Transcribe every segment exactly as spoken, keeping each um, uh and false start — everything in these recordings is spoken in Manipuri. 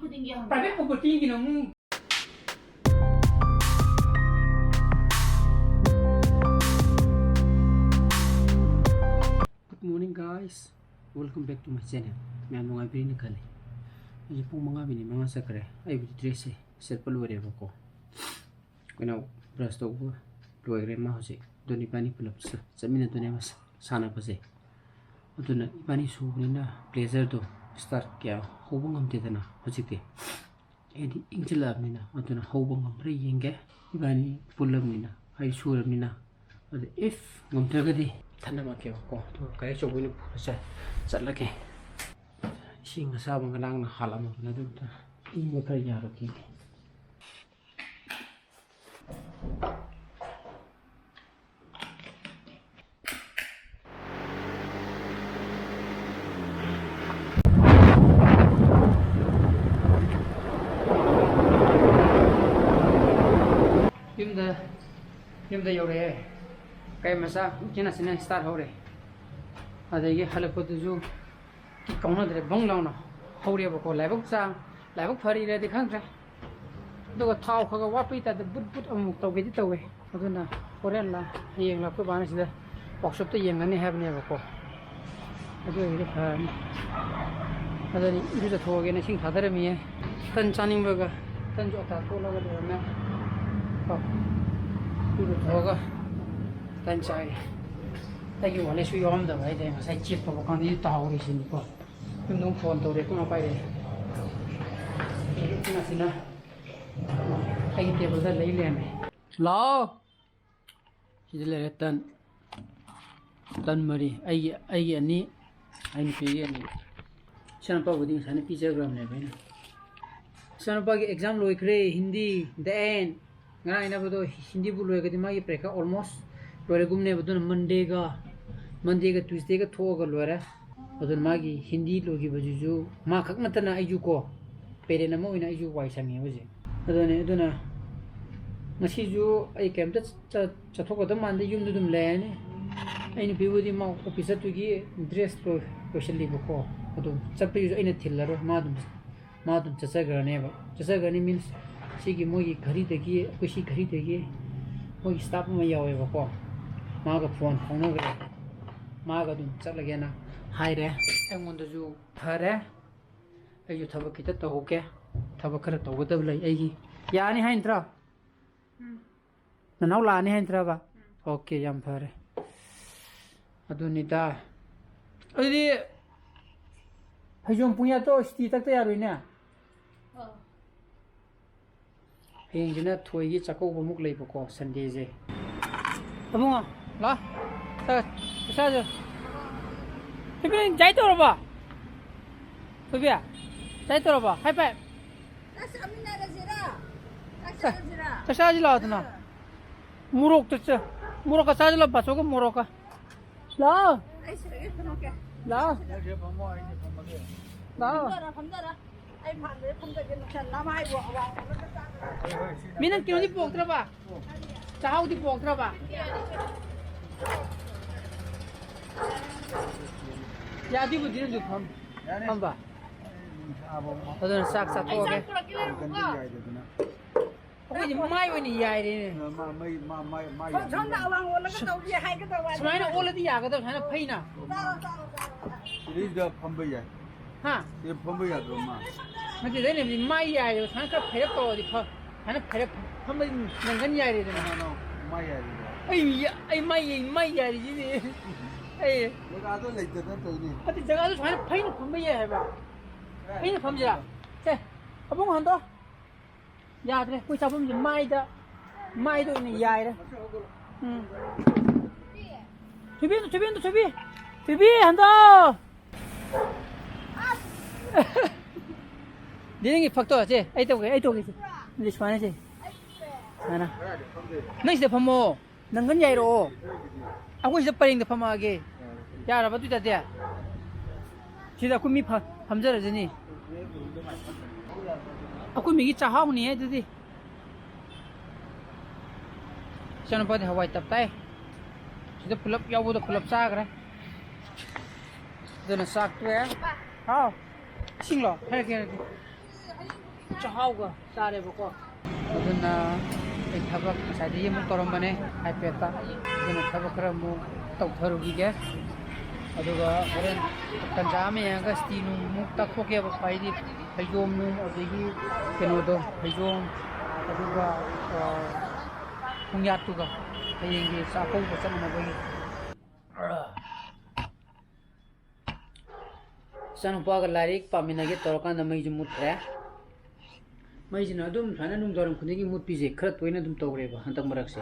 Private property ꯒꯤꯅ ꯑꯃꯨꯛ. Good morning, guys. Welcome back to my channel. ꯃꯌꯥꯝ ꯅꯨꯡꯉꯥꯏꯕꯤꯔꯤꯅ ꯈꯜꯂꯤ꯫ ꯍꯧꯖꯤꯛ ꯄꯨꯡ ꯃꯉꯥ ꯃꯤꯅꯤꯠ ꯃꯉꯥ ꯆꯠꯈ꯭ꯔꯦ꯫ ꯑꯩꯕꯨꯗꯤ dress ꯁꯦ ꯁꯦꯠꯄ ꯂꯣꯏꯔꯦꯕꯀꯣ꯫ ꯑꯩꯈꯣꯏꯅ brush ꯇꯧꯕ ꯂꯣꯏꯈ꯭ꯔꯦ꯫ ꯃꯥ ꯍꯧꯖꯤꯛ ꯑꯗꯨꯅ ꯏꯕꯥꯅꯤ ꯄꯨꯂꯞ ꯆ-, ꯆꯠꯃꯤꯟꯅꯗꯣꯏꯅꯦꯕ ꯁ-, ꯁꯥꯟꯅꯕꯁꯦ꯫ ꯑꯗꯨꯅ ꯏꯕꯥꯅꯤ ꯁꯨꯕꯅꯤꯅ pleasure ꯗꯣ start ꯀꯌꯥ ꯍꯧꯕ ꯉꯝꯗꯦꯗꯅ ꯍꯧꯖꯤꯛꯇꯤ꯫ ꯍꯥꯏꯗꯤ ꯏꯪꯁꯤꯜꯂꯛꯑꯕꯅꯤꯅ, ꯑꯗꯨꯅ ꯍꯧꯕ ꯉꯝꯕ꯭ꯔꯥ ꯌꯦꯡꯒꯦ꯫ ꯏꯕꯥꯅꯤ ꯄꯨꯜꯂꯕꯅꯤꯅ, ꯑꯩ ꯁꯨꯔꯕꯅꯤꯅ꯫ ꯑꯗ if ꯉꯝꯗ꯭ꯔꯒꯗꯤ ꯊꯠꯅꯔꯛꯀꯦꯕꯀꯣ꯫ ꯑꯗꯨꯒ ꯒꯥꯔꯤ ꯑꯆꯧꯕ ꯑꯣꯏꯅ ꯄꯨꯔ ꯆꯠ-, ꯆꯠꯂꯒꯦ꯫ ꯏꯁꯤꯡ ꯑꯁꯥꯕ ꯉꯔꯥꯡꯅ ꯍꯥꯜꯂꯝꯃꯕꯅꯦ, ꯑꯗꯨꯝꯇ ꯏꯪꯕ ꯈꯔ ꯌꯥꯔꯛꯈꯤꯒꯦ꯫ ꯌꯨꯝꯗ, ꯌꯨꯝꯗ ꯌꯧꯔꯛꯑꯦ꯫ ꯀꯩ ꯃꯆꯥ ꯎꯆꯤꯟ ꯅꯥꯆꯤꯟꯅ start ꯍꯧꯔꯦ꯫ ꯑꯗꯒꯤ ꯍꯜꯂꯛꯄꯗꯨꯁꯨ ꯀꯤ ꯀꯧꯅꯗ꯭ꯔꯦ, ꯕꯪ ꯂꯥꯎꯅ ꯍꯧꯔꯦꯕꯀꯣ꯫ ꯂꯥꯏꯕꯛ ꯆꯥ-, ꯂꯥꯏꯕꯛ ꯐꯔꯤꯔꯗꯤ ꯈꯪꯗ꯭ꯔꯦ꯫ ꯑꯗꯨꯒ ꯊꯥꯎ ꯈꯔ ꯈꯔ ꯋꯥꯠꯄꯒꯤ ꯇꯥꯏꯞꯇ ꯕꯨꯠ ꯕꯨꯠ ꯑꯃꯨꯛ ꯇꯧꯒꯦꯗꯤ ꯇꯧꯋꯦ꯫ ꯑꯗꯨꯅ ꯍꯣꯔꯦꯟꯂ ꯍꯌꯦꯡꯂ ꯑꯩꯈꯣꯏ ꯕꯥꯅ ꯁꯤꯗ workshop ꯇ ꯌꯦꯡꯒꯅꯤ ꯍꯥꯏꯕꯅꯦꯕꯀꯣ꯫ ꯑꯗꯨ ꯑꯣꯏꯔꯗꯤ ꯐꯔꯅꯤ꯫ ꯑꯗꯨꯅꯤ ꯏꯔꯨꯖꯊꯣꯛꯑꯒꯦꯅ ꯏꯁꯤꯡ ꯊꯥꯗꯔꯝꯃꯤꯌꯦ꯫ ꯇꯟ ꯆꯥꯅꯤꯡꯕꯒ ꯇꯟꯁꯨ ꯑꯇꯥ ꯇꯣꯠꯂꯒ ꯂꯩꯔꯝꯃꯦ꯫ ꯀꯣ, ꯏꯔꯨꯖꯊꯣꯛꯑꯒ ꯇꯟ ꯆꯥꯏ꯫ ꯑꯩꯒꯤ wallet ꯁꯨ ꯌꯥꯎꯔꯝꯗꯕ ꯍꯥꯏꯇꯥꯔꯦ꯫ ꯉꯁꯥꯏ check ꯇꯧꯕ ꯀꯥꯟꯗ ꯑꯩ ꯇꯥꯍꯧꯔꯤꯁꯤꯅꯤꯀꯣ꯫ ꯌꯨꯝꯗ ꯑꯃꯨꯛ phone ꯇꯧꯔꯦ, ꯄꯨꯡ ꯄꯥꯏꯔꯛꯑꯦ꯫ ꯎꯆꯤꯟ ꯅꯥꯆꯤꯟꯅ ꯑꯩꯒꯤ table ꯗ ꯂꯩ ꯂꯩꯔꯝꯃꯦ꯫ ꯂꯥꯛꯑꯣ꯫ ꯁꯤꯗ ꯂꯩꯔꯦ ꯇꯟ꯫ ꯇꯟ ꯃꯔꯤ꯫ ꯑꯩꯒꯤ, ꯑꯩꯒꯤ ꯑꯅꯤ, ꯑꯩ ꯅꯨꯄꯤꯒꯤ ꯑꯅꯤ꯫ ꯏꯆꯥꯅꯨꯄꯥꯕꯨꯗꯤ ꯉꯁꯥꯏꯅ ꯄꯤꯖꯈ꯭ꯔꯕꯅꯦꯕ ꯑꯩꯅ꯫ ꯏꯆꯥꯅꯨꯄꯥꯒꯤ exam ꯂꯣꯏꯈ꯭ꯔꯦ, ꯍꯤꯟꯗꯤ, the end꯫ ꯉꯔꯥꯡ ꯍꯥꯏꯅꯕꯗꯣ ꯍꯤꯟꯗꯤꯕꯨ ꯂꯣꯏꯔꯒꯗꯤ ꯃꯥꯒꯤ ꯄꯔꯤꯈꯥ almost ꯂꯣꯏꯔꯒꯨꯝꯅꯦꯕ꯫ ꯑꯗꯨꯅ Monday ꯒ, Monday ꯒ Tuesday ꯒ ꯊꯣꯛꯑꯒ ꯂꯣꯏꯔꯦ꯫ ꯑꯗꯨꯅ ꯃꯥꯒꯤ ꯍꯤꯟꯗꯤ ꯂꯣꯏꯈꯤꯕꯁꯤꯁꯨ ꯃꯥ ꯈꯛ ꯅꯠꯇꯅ ꯑꯩꯁꯨ ꯀꯣ, parent ꯑꯃ ꯑꯣꯏꯅ ꯑꯩꯁꯨ ꯋꯥꯏ ꯁꯪꯉꯦ ꯍꯧꯖꯤꯛ꯫ ꯑꯗꯨꯅꯦ, ꯑꯗꯨꯅ ꯉꯁꯤꯁꯨ ꯑꯩ ꯀꯩꯝꯇ ꯆ-, ꯆꯠꯊꯣꯛꯀꯗꯕ ꯃꯥꯟꯗꯦ, ꯌꯨꯝꯗ ꯑꯗꯨꯝ ꯂꯩꯔꯅꯤ꯫ ꯑꯩ ꯅꯨꯄꯤꯕꯨꯗꯤ ꯃꯥ office ꯆꯠꯇꯣꯏꯒꯤ dress ꯂꯣꯏ-, ꯂꯣꯏꯁꯤꯜꯂꯤꯕꯀꯣ꯫ ꯑꯗꯨ ꯆꯠꯄꯒꯤꯁꯨ ꯑꯩꯅ ꯊꯤꯜꯂꯔꯣꯏ, ꯃꯥ ꯑꯗꯨꯝ ꯃꯥ ꯑꯗꯨꯝ ꯆꯠꯆꯈ꯭ꯔꯅꯦꯕ꯫ ꯆꯠꯆꯈ꯭ꯔꯅꯤ means, ꯁꯤꯒꯤ ꯃꯣꯏꯒꯤ ꯘꯔꯤꯗꯒꯤ, ꯑꯩꯈꯣꯏ ꯁꯤ ꯘꯔꯤꯗꯒꯤ ꯃꯣꯏꯒꯤ staff ꯑꯃ ꯌꯥꯎꯋꯦꯕꯀꯣ, ꯃꯥꯒ phone ꯐꯥꯎꯅꯈ꯭ꯔꯦ꯫ ꯃꯥꯒ ꯑꯗꯨꯝ ꯆꯠꯂꯒꯦꯅ ꯍꯥꯏꯔꯦ꯫ ꯑꯩꯉꯣꯟꯗꯁꯨ ꯐꯔꯦ, ꯑꯩꯁꯨ ꯊꯕꯛ ꯈꯤꯇ ꯇꯧꯍꯧꯒꯦ꯫ ꯊꯕꯛ ꯈꯔ ꯇꯧꯒꯗꯕ ꯂꯩ ꯑꯩꯒꯤ꯫ ꯌꯥꯅꯤ ꯍꯥꯏ ꯅꯠꯇ꯭ꯔꯣ? ꯎꯝ꯫ ꯅꯅꯥꯎ ꯂꯥꯛꯑꯅꯤ ꯍꯥꯏ ꯅꯠꯇ꯭ꯔꯕ? ꯎꯝ꯫ Okay, ꯌꯥꯝ ꯐꯔꯦ꯫ ꯑꯗꯨꯅꯤꯗ꯫ ꯑꯗꯨꯗꯤ ꯐꯩꯖꯣꯝ ꯄꯨꯡꯌꯥꯠꯇꯣ ꯏꯁꯇꯤ ꯇꯛꯇ ꯌꯥꯔꯣꯏꯅꯦ꯫ ꯑꯣ꯫ ꯍꯌꯦꯡꯁꯤꯅ ꯊꯣꯏꯒꯤ ꯆꯥꯛꯀꯧꯕ ꯑꯃꯨꯛ ꯂꯩꯕꯀꯣ, Sundayꯁꯦ꯫ ꯑꯕꯨꯡꯉꯣ, ꯂꯥꯛ꯫ ꯆꯥ-, ꯆꯥꯁꯦ꯫ ꯊꯣꯏꯕꯤ, ꯅꯪ ꯗꯥꯏꯠ ꯇꯧꯔꯕꯣ? ꯊꯣꯏꯕꯤ, ꯗꯥꯏꯠ ꯇꯧꯔꯕꯣ? High five꯫ ꯆꯥꯛ ꯆꯥꯃꯤꯟꯅꯔꯁꯤꯔꯥ? ꯆꯥꯛ ꯆꯥ-, ꯆꯥꯔꯁꯤꯔꯥ? ꯆꯥꯛ ꯆꯥꯁꯤ ꯂꯥꯛꯑꯣꯗꯅ꯫ ꯑꯥ꯫ ꯃꯣꯔꯣꯛꯇ ꯆ-, ꯃꯣꯔꯣꯛꯀ ꯆꯥꯁꯤ ꯂꯥꯛꯑꯣ, ꯕꯥꯆꯧꯒ ꯃꯣꯔꯣꯛꯀ꯫ ꯂꯥꯛꯑꯣ꯫ ꯑꯩ ꯁꯤꯗꯒꯤ ꯐꯝꯃꯛꯀꯦ꯫ ꯂꯥꯛꯑꯣ꯫ ꯅꯪꯁꯤꯗ ꯐꯝꯃꯣ, ꯑꯩꯁꯤꯗ ꯐꯝꯃꯒꯦ꯫ ꯂꯥꯛꯑꯣ꯫ ꯐꯝꯗꯔꯣ, ꯐꯝꯗꯔꯣ꯫ ꯑꯩ ꯐꯥꯟꯗ ꯐꯝꯖꯒꯦ, ꯅꯨꯡꯁꯥ ꯅꯃꯥꯏꯕꯨ ꯑꯋꯥꯡꯕ ꯑꯃꯗ ꯆꯥꯗꯅ꯫ ꯍꯣꯏ, ꯍꯣꯏ, ꯁꯤꯗ ꯃꯤ ꯅꯪ ꯀꯩꯅꯣꯗꯤ ꯐꯝꯖꯒꯦ꯫ ꯄꯨꯔꯛꯇ꯭ꯔꯕ? ꯆꯥꯍꯥꯎꯗꯤ ꯄꯨꯔꯛꯇ꯭ꯔꯕ? ꯌꯥꯗꯤꯕꯨꯗꯤ ꯅꯪꯁꯨ ꯐꯝ-, ꯌꯥꯅꯤ꯫ ꯐꯝꯕ꯫ ꯑꯩ ꯅꯨꯡꯁꯥꯕ ꯑꯃ ꯑꯗꯨꯅ ꯆꯥꯛ ꯆꯥꯊꯣꯛꯑꯒꯦ꯫ ꯀꯟꯗ ꯌꯥꯏꯗꯗꯅ꯫ ꯑꯩꯈꯣꯏꯗꯤ ꯃꯥꯏ ꯑꯣꯏꯅ ꯌꯥꯏꯔꯦꯅꯦ꯫ ꯃꯥ, ꯃꯥ, ꯃꯩ, ꯃꯥ, ꯃꯥꯏ, ꯃꯥꯏ ꯁꯣꯝ-, ꯁꯣꯝꯗ ꯌꯥꯏꯔꯦ꯫ ꯑꯋꯥꯡ ꯑꯣꯜꯂꯒ ꯇꯧꯒꯦ ꯍꯥꯏꯒꯦ ꯇꯧꯕ ꯍꯥꯏꯅ ꯁꯨꯃꯥꯏꯅ ꯈꯜꯂꯤ꯫ ꯑꯣꯜꯂꯗꯤ ꯌꯥꯒꯗꯕ, ꯁꯨꯃꯥꯏꯅ ꯐꯩꯅ꯫ ꯆꯥꯔꯣ, ꯆꯥꯔꯣ, ꯆꯥꯔꯣ, ꯆꯥꯔꯣ꯫ ꯁꯤꯗꯩꯁꯤꯗ ꯐꯝꯕ ꯌꯥꯏ꯫ ꯍꯥ? ꯁꯤꯗ ꯐꯝꯕ ꯌꯥꯗ꯭ꯔꯣ ꯃꯥ? ꯅꯠꯇꯦ, ꯑꯩꯅ ꯍꯥꯏꯕꯗꯤ ꯃꯥꯏ ꯌꯥꯏꯔꯦꯕ, ꯁꯨꯃꯥꯏꯅ ꯈꯔ ꯐꯩꯔꯞ ꯇꯧꯔꯗꯤ ꯐ-, ꯁꯨꯃꯥꯏꯅ ꯐꯩꯔꯞ ꯐꯝꯕꯗꯤ ꯅꯪꯒꯟ ꯌꯥꯏꯔꯦꯗꯅ꯫ ꯀꯅꯥꯅꯣ ꯃꯥꯏ ꯌꯥꯏꯔꯤꯗꯣ? ꯑꯩ ꯌꯥ-, ꯑꯩ ꯃꯥꯏ, ꯑꯩ ꯃꯥꯏ ꯌꯥꯏꯔꯤꯁꯤꯗꯤ꯫ ꯑꯩ ꯖꯒꯥꯗꯣ ꯂꯩꯇꯗꯅ ꯇꯧꯔꯤꯅꯤ꯫ ꯅꯠꯇꯦ, ꯖꯒꯥꯗꯣ ꯁꯨꯃꯥꯏꯅ ꯐꯩꯅ ꯐꯝꯕ ꯌꯥꯏ ꯍꯥꯏꯕ꯫ ꯀꯗꯥꯏꯗ ꯐꯩꯅ ꯐꯝꯁꯤꯔꯥ? ꯐꯝꯕ? ꯁꯦ, ꯑꯕꯨꯡ ꯍꯟꯗꯣ꯫ ꯌꯥꯗ꯭ꯔꯦ, ꯑꯩꯈꯣꯏ ꯆꯥꯐꯝꯁꯦ ꯃꯥꯏꯗ, ꯃꯥꯏꯗ ꯑꯣꯏꯅ ꯌꯥꯏꯔꯦ꯫ ꯎꯝ꯫ ꯊꯣꯏꯕꯤ, ꯊꯣꯏꯕꯤ, ꯊꯣꯏꯕꯤ, ꯊꯣꯏꯕꯤ, ꯍꯟꯗꯣ꯫ ꯗꯤ ꯅꯪꯒꯤ ꯐꯛꯇꯣ, ꯁꯦ, ꯑꯩ ꯇꯧꯒꯦ, ꯑꯩ ꯇꯧꯒꯦ, ꯁꯦ꯫ ꯁꯦ, ꯁꯨꯃꯥꯏꯅ, ꯁꯦ꯫ ꯁꯨꯃꯥꯏꯅ꯫ ꯅꯪ ꯁꯤꯗ ꯐꯝꯃꯣ꯫ ꯅꯪꯒꯟ ꯌꯥꯏꯔꯛꯑꯣ꯫ ꯑꯩꯈꯣꯏ ꯁꯤꯗ ꯄꯔꯦꯡꯗ ꯐꯝꯃꯛꯑꯒꯦ꯫ ꯌꯥꯔꯕ ꯑꯗꯨ ꯑꯣꯏꯇꯥꯔꯗꯤ? ꯁꯤꯗ ꯑꯩꯈꯣꯏ ꯃꯤ ꯐ-, ꯐꯝꯖꯔꯖꯅꯤ꯫ ꯑꯩꯈꯣꯏ ꯃꯤꯒꯤ ꯆꯥꯛꯍꯥꯎꯅꯤꯍꯦ ꯑꯗꯨꯗꯤ꯫ ꯏꯆꯥꯅꯨꯄꯥꯗꯤ ꯍꯋꯥꯏ ꯇꯞ ꯇꯥꯏ꯫ ꯁꯤꯗ ꯄꯨꯂꯞ ꯌꯥꯎꯕꯗꯣ ꯄꯨꯂꯞ ꯆꯥꯈ꯭ꯔꯦ꯫ ꯑꯗꯨꯅ ꯆꯥꯛ ꯇꯣꯛꯑꯦ꯫ ꯍꯥꯎ꯫ ꯏꯁꯤꯡꯂꯣ? ꯍꯥꯏꯔꯛꯀꯦ, ꯍꯥꯏꯔꯛꯀꯦ꯫ ꯆꯥꯛꯍꯥꯎꯒ ꯆꯥꯔꯦꯕꯀꯣ꯫ ꯑꯗꯨꯅ ꯑꯩ ꯊꯕꯛ ꯉꯁꯥꯏꯗꯒꯤ ꯑꯃꯨꯛ ꯇꯧꯔꯝꯕꯅꯦ iPad-ꯇ꯫ ꯑꯗꯨꯅ ꯊꯕꯛ ꯈꯔ ꯑꯃꯨꯛ ꯇꯧꯊꯔꯨꯈꯤꯒꯦ꯫ ꯑꯗꯨꯒ ꯍꯣꯔꯦꯟ ꯇꯟꯖꯥ ꯑꯃ ꯌꯦꯡꯉꯒ ꯁ꯭ꯇꯤ ꯅꯨꯡ ꯑꯃꯨꯛ ꯇꯛꯊꯣꯛꯀꯦꯕ꯫ ꯍꯥꯏꯗꯤ ꯐꯩꯖꯣꯝ ꯅꯨꯡ, ꯑꯗꯒꯤ ꯀꯩꯅꯣꯗꯣ, ꯐꯩꯖꯣꯝ, ꯑꯗꯨꯒ, ꯑ, ꯄꯨꯡꯌꯥꯠꯇꯨꯒ ꯍꯌꯦꯡꯒꯤ ꯆꯥꯛꯀꯧꯕ ꯆꯠꯅꯅꯕꯒꯤ꯫ ꯏꯆꯥꯅꯨꯄꯥꯒ ꯂꯥꯏꯔꯤꯛ ꯄꯥꯃꯤꯟꯅꯒꯦ ꯇꯧꯔꯀꯥꯟꯗ ꯃꯩꯁꯨ ꯃꯨꯠꯈ꯭ꯔꯦ꯫ ꯃꯩꯁꯤꯅ ꯑꯗꯨꯝ ꯁꯨꯃꯥꯏꯅ ꯅꯨꯡꯗꯥꯡꯋꯥꯏꯔꯝ ꯈꯨꯗꯤꯡꯒꯤ ꯃꯨꯠꯄꯤꯁꯦ ꯈꯔ ꯇꯣꯏꯅ ꯑꯗꯨꯝ ꯇꯧꯔꯦꯕ ꯍꯟꯗꯛ ꯃꯔꯛꯁꯦ꯫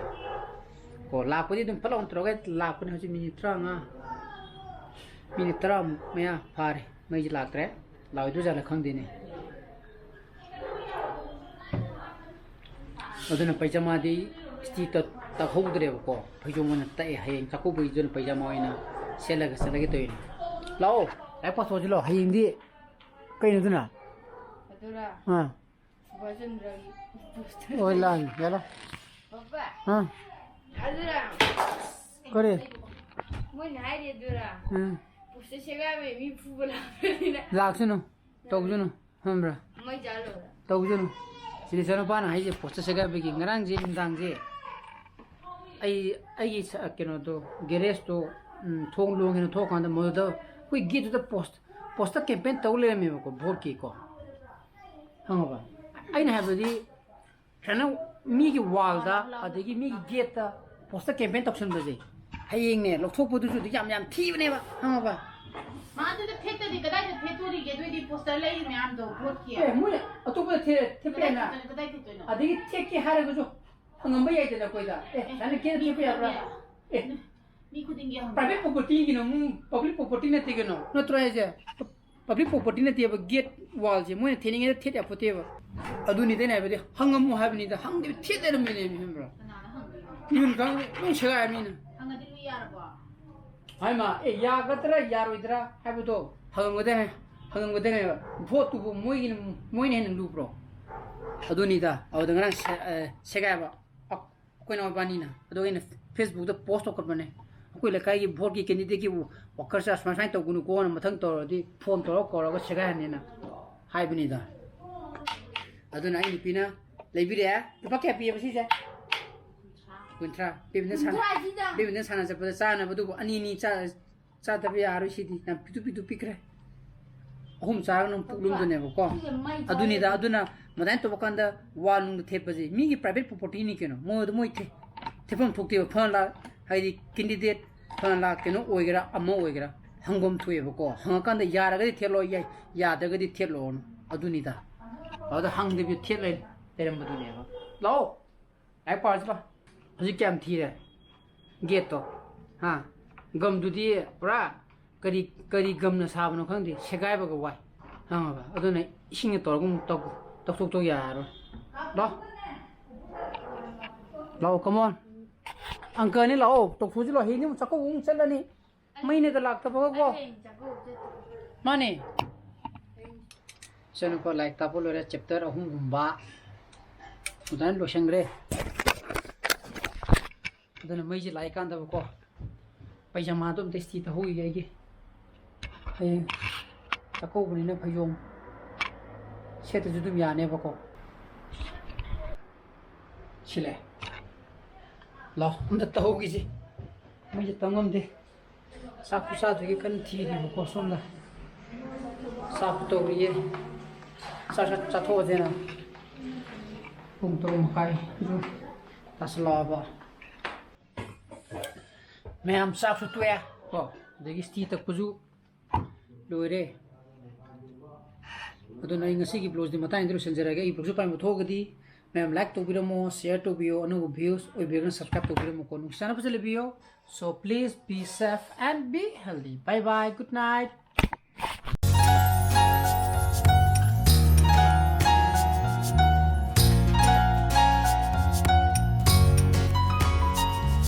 ꯀꯣ, ꯂꯥꯛꯄꯗꯤ ꯑꯗꯨꯝ ꯐꯠ ꯂꯥꯎꯅ ꯇꯧꯔꯒ ꯂꯥꯛꯄꯅꯦ꯫ ꯍꯧꯖꯤꯛ ꯃꯤꯅꯤꯠ ꯇꯔꯥꯃꯉꯥ, ꯃꯤꯅꯤꯠ ꯇꯔꯥꯃꯨꯛ ꯃꯌꯥ ꯐꯥꯔꯦ ꯃꯩꯁꯦ ꯂꯥꯛꯇ꯭ꯔꯦ꯫ ꯂꯥꯛꯑꯣꯏꯗꯣꯏꯖꯥꯠꯂ ꯈꯪꯗꯦꯅꯦ꯫ ꯑꯗꯨꯅ ꯄꯩꯖꯃꯥꯗꯤ ꯏꯁꯇꯤ ꯇ-, ꯇꯛꯍꯧꯗ꯭ꯔꯦꯕꯀꯣ꯫ ꯐꯩꯖꯣꯝ ꯑꯣꯏꯅ ꯇꯛꯑꯦ꯫ ꯍꯌꯦꯡ ꯆꯥꯛꯀꯧꯕꯒꯤꯗꯨꯅ ꯄꯩꯖꯥꯃ ꯑꯣꯏꯅ ꯁꯦꯠꯂꯒ ꯆꯠꯂꯒꯦ ꯇꯧꯔꯤꯅꯦ꯫ ꯂꯥꯛꯑꯣ, ꯂꯥꯏꯔꯤꯛ ꯄꯥꯊꯣꯛꯑꯁꯤ ꯂꯥꯛꯑꯣ꯫ ꯍꯌꯦꯡꯗꯤ ꯀꯩꯅꯣꯗꯨꯅ? ꯑꯗꯨꯔ? ꯑꯥ꯫ ꯁꯨꯕꯥꯁ ꯆꯟꯗ꯭ꯔꯒꯤ poster꯫ ꯍꯣꯏ, ꯂꯥꯛꯑꯒꯦ, ꯌꯥꯔꯦ꯫ ꯄꯥꯄꯥ꯫ ꯑꯥ꯫ ꯑꯗꯨꯔ? ꯀꯔꯤ? ꯃꯣꯏꯅ ꯍꯥꯏꯔꯤ ꯑꯗꯨꯔ? ꯎꯝ꯫ Poster ꯁꯦꯒꯥꯏꯕꯩ ꯃꯤ ꯐꯨꯕ ꯂꯥꯛꯄꯅꯤꯅ꯫ ꯂꯥꯛꯁꯅꯨ꯫ ꯇꯧꯖꯅꯨ, ꯈꯪꯕ꯭ꯔꯥ? ꯃꯩ ꯆꯥꯜꯂꯨꯔ? ꯇꯧꯖꯅꯨ꯫ ꯁꯤꯗꯤ ꯏꯆꯥꯅꯨꯄꯥꯅ ꯍꯥꯏꯁꯦ, poster ꯁꯦꯒꯥꯏꯕꯒꯤ ꯉꯔꯥꯡꯁꯦ ꯅꯨꯡꯗꯥꯡꯁꯦ ꯑꯩ, ꯑꯩꯒꯤ ꯁ-, ꯀꯩꯅꯣꯗꯣ, garage-ꯇꯣ, ꯎꯝ, ꯊꯣꯡ ꯂꯣꯟꯒꯦꯅ ꯊꯣꯛꯑꯀꯥꯟꯗ ꯃꯗꯨꯗ ꯑꯩꯈꯣꯏ gate-ꯇꯨꯗ post-, poster campaign ꯇꯧ ꯂꯩꯔꯝꯃꯦꯕꯀꯣ, vote-ꯀꯤꯀꯣ꯫ ꯈꯪꯉꯕ? ꯑꯩꯅ ꯍꯥꯏꯕꯗꯤ ꯁꯨꯃꯥꯏꯅ ꯃꯤꯒꯤ wall-ꯗ, ꯑꯗꯒꯤ ꯃꯤꯒꯤ gate-ꯇ poster campaign ꯇꯧꯁꯟꯕꯁꯦ, ꯍꯌꯦꯡꯅꯦ ꯂꯧꯊꯣꯛꯄꯗꯨꯁꯨ ꯑꯗꯨ ꯌꯥꯝ, ꯌꯥꯝ ꯊꯤꯕꯅꯦꯕ, ꯈꯪꯉꯕ? ꯃꯥ ꯑꯗꯨꯗ ꯊꯦꯠꯇꯗꯤ ꯀꯗꯥꯏꯗ ꯊꯦꯠꯇꯣꯔꯤꯒꯦ? ꯑꯗꯨꯏꯗꯤ poster ꯂꯩꯔꯤ ꯃꯌꯥꯝꯗꯣ vote-ꯀꯤ꯫ ꯑꯦ, ꯃꯣꯏ ꯑꯇꯣꯞꯄꯗ ꯊꯦ-, ꯊꯦꯠꯄ ꯀꯗꯥꯏ ꯌꯥꯏꯅ꯫ ꯊꯦꯠꯇꯣꯏꯅꯣ? ꯀꯗꯥꯏ ꯊꯦꯠꯇꯣꯏꯅꯣ? ꯑꯗꯒꯤ ꯊꯦꯠꯀꯦ ꯍꯥꯏꯔꯒꯁꯨ ꯍꯪꯉꯝꯕ ꯌꯥꯏꯗꯅ ꯑꯩꯈꯣꯏꯗ꯫ "ꯑꯦ, ꯑꯦ, ꯁꯨꯃꯥꯏꯅ gate-ꯇ ꯃꯤ ꯊꯦꯠꯄ ꯌꯥꯕ꯭ꯔꯥ?" ꯈꯨꯗꯤꯡꯒꯤ ꯑꯦ꯫ ꯃꯤ ꯈꯨꯗꯤꯡꯒꯤ ꯍꯪꯕ꯫ Private property ꯀꯩꯅꯣ, ꯃꯤ public property ꯅꯠꯇꯦ ꯀꯩꯅꯣ, ꯅꯠꯇ꯭ꯔꯣ ꯍꯥꯏꯁꯦ? Public property ꯅꯠꯇꯦꯕ, gate wall-ꯁꯦ ꯃꯣꯏꯅ ꯊꯦꯠꯅꯤꯡꯉꯦꯗ ꯊꯦꯠ ꯌꯥꯄꯣꯠꯇꯦꯕ꯫ ꯑꯗꯨꯅꯤꯗ ꯑꯩꯅ ꯍꯥꯏꯕꯗꯤ ꯍꯪꯉꯝꯃꯨ ꯍꯥꯏꯕꯅꯤꯗ, ꯍꯪꯗꯦꯕ ꯊꯦꯠ ꯂꯩꯔꯝꯃꯦꯅꯦ, ꯈꯪꯕ꯭ꯔꯥ? ꯀꯅꯥꯅ ꯍꯪꯗꯣꯏꯅꯣ? ꯃꯤꯍꯨꯟ ꯈꯪꯗꯦ, ꯂꯣꯏ ꯁꯦꯒꯥꯏꯔꯃꯤꯅ꯫ ꯍꯪꯉꯗꯤ ꯂꯣꯏ ꯌꯥꯔꯕꯣ? ꯍꯥꯏꯃ, ꯑꯦ, ꯌꯥꯒꯗ꯭ꯔꯥ ꯌꯥꯔꯣꯏꯗ꯭ꯔꯥ ꯍꯥꯏꯕꯗꯣ ꯍꯪꯉꯝꯒꯗꯕꯅꯦ, ꯍꯪꯉꯝꯒꯗꯕꯅꯦꯕ꯫ Vote-ꯇꯨꯕꯨ ꯃꯣꯏꯒꯤꯅ, ꯃꯣꯏꯅ ꯍꯦꯟꯅ ꯂꯨꯕ꯭ꯔꯣ? ꯑꯗꯨꯅꯤꯗ, ꯑꯗꯨꯗ ꯉꯔꯥꯡ ꯁꯦ-, ꯑꯦ, ꯁꯦꯒꯥꯏꯕ꯫ ꯑꯩꯈꯣꯏ ꯏꯅꯥꯎꯄꯥꯅꯤꯅ꯫ ꯑꯗꯨꯒ ꯑꯩꯅ Facebook-ꯇ post ꯇꯧꯈꯠꯄꯅꯦ꯫ "ꯑꯩꯈꯣꯏ ꯂꯩꯀꯥꯏꯒꯤ vote-ꯀꯤ candidate-ꯀꯤ worker-ꯁꯦ ꯑꯁꯨꯃꯥꯏ ꯁꯨꯃꯥꯏꯅ ꯇꯧꯒꯅꯨꯀꯣꯅ ꯃꯊꯪ ꯇꯧꯔꯗꯤ phone ꯇꯧꯔꯒ ꯀꯧꯔꯒ ꯁꯦꯒꯥꯏꯍꯟꯅꯦꯅ" ꯍꯥꯏꯕꯅꯤꯗ꯫ ꯑꯗꯨꯅ ꯑꯩ ꯅꯨꯄꯤꯅ ꯂꯩꯕꯤꯔꯛꯑꯦ꯫ ꯂꯨꯄꯥ ꯀꯌꯥ ꯄꯤꯌꯦꯕ ꯁꯤꯁꯦ? ꯀꯨꯟꯊ꯭ꯔꯥ꯫ ꯕꯦꯕꯤꯅ ꯁꯥꯟꯅ-, ꯀꯨꯟꯊ꯭ꯔꯥꯁꯤꯗ? ꯕꯦꯕꯤꯅ ꯁꯥꯟꯅ ꯆꯠꯄꯗ ꯆꯥꯅꯕ ꯑꯗꯨꯕꯨ ꯑꯅꯤ ꯑꯅꯤ ꯆꯥ-, ꯆꯥꯗꯕ ꯌꯥꯔꯣꯏ ꯁꯤꯗꯤ꯫ ꯌꯥꯝ ꯄꯤꯛꯇꯨ ꯄꯤꯛꯇꯨ ꯄꯤꯛꯈ꯭ꯔꯦ꯫ ꯑꯍꯨꯝ ꯆꯥꯔꯒ ꯑꯗꯨꯝ ꯄꯨꯛ ꯂꯨꯝꯗꯣꯏꯅꯦꯕꯀꯣ꯫ ꯁꯤꯁꯦ ꯃꯩ ꯑꯗꯨꯅꯤꯗ, ꯆꯥꯏꯌꯦ꯫ ꯑꯗꯨꯅ ꯑꯗꯨꯃꯥꯏꯅ ꯇꯧꯕ ꯀꯥꯟꯗ wall ꯅꯨꯡꯗ ꯊꯦꯠꯄꯁꯦ ꯃꯤꯒꯤ private propertyꯅꯤ ꯀꯩꯅꯣ꯫ ꯃꯣꯏ ꯑꯗꯨ ꯃꯣꯏ ꯊꯦ-, ꯊꯦꯠꯐꯝ ꯊꯣꯛꯇꯦꯕ꯫ ꯐꯅ ꯂꯥꯛ-, ꯍꯥꯏꯗꯤ candidate ꯐꯅ ꯂꯥꯛ ꯀꯩꯅꯣ ꯑꯣꯏꯒꯦꯔꯥ ꯑꯃ ꯑꯣꯏꯒꯦꯔꯥ ꯍꯪꯐꯝ ꯊꯣꯛꯑꯦꯕꯀꯣ꯫ ꯍꯪꯉꯀꯥꯟꯗ ꯌꯥꯔꯒꯗꯤ ꯊꯦꯠꯂꯣ, ꯌꯥꯏ-, ꯌꯥꯗ꯭ꯔꯒꯗꯤ ꯊꯦꯠꯂꯣꯅ꯫ ꯑꯗꯨꯅꯤꯗ꯫ ꯑꯗꯨꯗ ꯍꯪꯗꯕꯤꯗ ꯊꯦꯠ ꯂꯩ-, ꯂꯩꯔꯝꯕꯗꯨꯅꯦꯕ꯫ ꯂꯥꯛꯑꯣ꯫ ꯂꯥꯏꯔꯤꯛ ꯄꯥꯔꯁꯤ ꯂꯥꯎ꯫ ꯍꯧꯖꯤꯛ ꯀꯌꯥꯝ ꯊꯤꯔꯦ? Gateꯇꯣ꯫ ꯍꯥ? Gumꯗꯨꯗꯤ ꯄꯨꯔꯥ ꯀꯔꯤ, ꯀꯔꯤ gumꯅ ꯁꯥꯕꯅꯣ ꯈꯪꯗꯦ, ꯁꯦꯒꯥꯏꯕꯒ ꯋꯥꯏ꯫ ꯈꯪꯉꯕ? ꯑꯗꯨꯅ ꯏꯁꯤꯡꯅ ꯇꯧꯔꯒ ꯑꯃꯨꯛ ꯇꯧ-, ꯇꯧꯊꯣꯛꯇꯧ ꯌꯥꯔꯔꯣꯏ꯫ ꯂꯥꯎ꯫ ꯂꯥꯎ, come on꯫ Uncleꯅꯤ ꯂꯥꯛꯑꯣ, ꯇꯧꯊꯣꯛꯁꯤ ꯂꯥꯛꯑꯣ꯫ ꯍꯌꯦꯡꯗꯤ ꯑꯃꯨꯛ ꯆꯥꯛꯀꯧꯕ ꯑꯃꯨꯛ ꯆꯠꯂꯅꯤ꯫ ꯃꯩꯅꯒ ꯂꯥꯛꯇꯕꯒꯀꯣ꯫ ꯑꯩ ꯍꯌꯦꯡ ꯆꯥꯛꯀꯧꯕ ꯆꯠꯇꯣꯏꯅꯦ꯫ ꯃꯥꯅꯦ꯫ ꯏꯆꯥꯅꯨꯄꯥ ꯂꯥꯏꯔꯤꯛ ꯇꯥꯛꯄ ꯂꯣꯏꯔꯦ, chapter ꯑꯍꯨꯝꯒꯨꯝꯕ ꯑꯗꯨꯃꯥꯏꯅ ꯂꯣꯏꯁꯟꯈ꯭ꯔꯦ꯫ ꯑꯗꯨꯅ ꯃꯩꯁꯦ ꯂꯥꯛꯏꯀꯥꯟꯗꯕꯀꯣ, ꯄꯩꯖꯃꯥꯗꯣ ꯑꯝꯇ ꯏꯁꯇꯤ ꯇꯧꯍꯧꯈꯤꯒꯦ ꯑꯩꯒꯤ꯫ ꯍꯌꯦꯡ ꯆꯥꯛꯀꯧꯕꯅꯤꯅ ꯐꯩꯖꯣꯝ ꯁꯦꯠꯇꯁꯨ ꯑꯗꯨꯝ ꯌꯥꯅꯦꯕꯀꯣ꯫ ꯁꯤꯂꯦ꯫ ꯂꯥꯎ, ꯑꯝꯇ ꯇꯧꯍꯧꯈꯤꯁꯤ꯫ ꯃꯩꯁꯦ ꯇꯝ ꯉꯝꯗꯦ꯫ ꯆꯥꯛꯁꯨ ꯆꯥꯗ꯭ꯔꯤꯉꯩ ꯀꯟꯅ ꯊꯤꯔꯤꯕꯀꯣ ꯁꯣꯝꯗ꯫ ꯆꯥꯛꯁꯨ ꯇꯧꯔꯤꯌꯦ꯫ ꯆꯥꯛ ꯆꯥ-, ꯆꯥꯊꯣꯛꯑꯁꯦꯅ꯫ ꯄꯨꯡ ꯇꯔꯨꯛ ꯃꯈꯥꯏꯁꯨ ꯇꯥꯁꯜꯂꯛꯑꯕ꯫ ꯃꯌꯥꯝ ꯆꯥꯛꯁꯨ ꯇꯣꯛꯑꯦ ꯀꯣ꯫ ꯑꯗꯒꯤ ꯏꯁꯇꯤ ꯇꯛꯄꯁꯨ ꯂꯣꯏꯔꯦ꯫ ꯑꯗꯨꯅ ꯑꯩ ꯉꯁꯤꯒꯤ vlogꯁꯤꯗꯤ ꯃꯇꯥꯡꯗ ꯂꯣꯏꯁꯤꯟꯖꯔꯒꯦ꯫ ꯑꯩ vlogꯁꯨ ꯄꯥꯝꯕ ꯊꯣꯛꯑꯒꯗꯤ ꯃꯌꯥꯝ like ꯇꯧꯕꯤꯔꯝꯃꯣ, share ꯇꯧꯕꯤꯌꯣ, ꯑꯅꯧꯕ views ꯑꯣꯏꯕꯤꯔꯒꯅ subscribe ꯇꯧꯕꯤꯔꯝꯃꯨꯀꯣ꯫ ꯅꯨꯡꯁꯤ ꯆꯥꯟꯅꯕꯁꯦ ꯂꯩꯕꯤꯌꯣ꯫ So please be safe and be healthy. Bye bye, good night.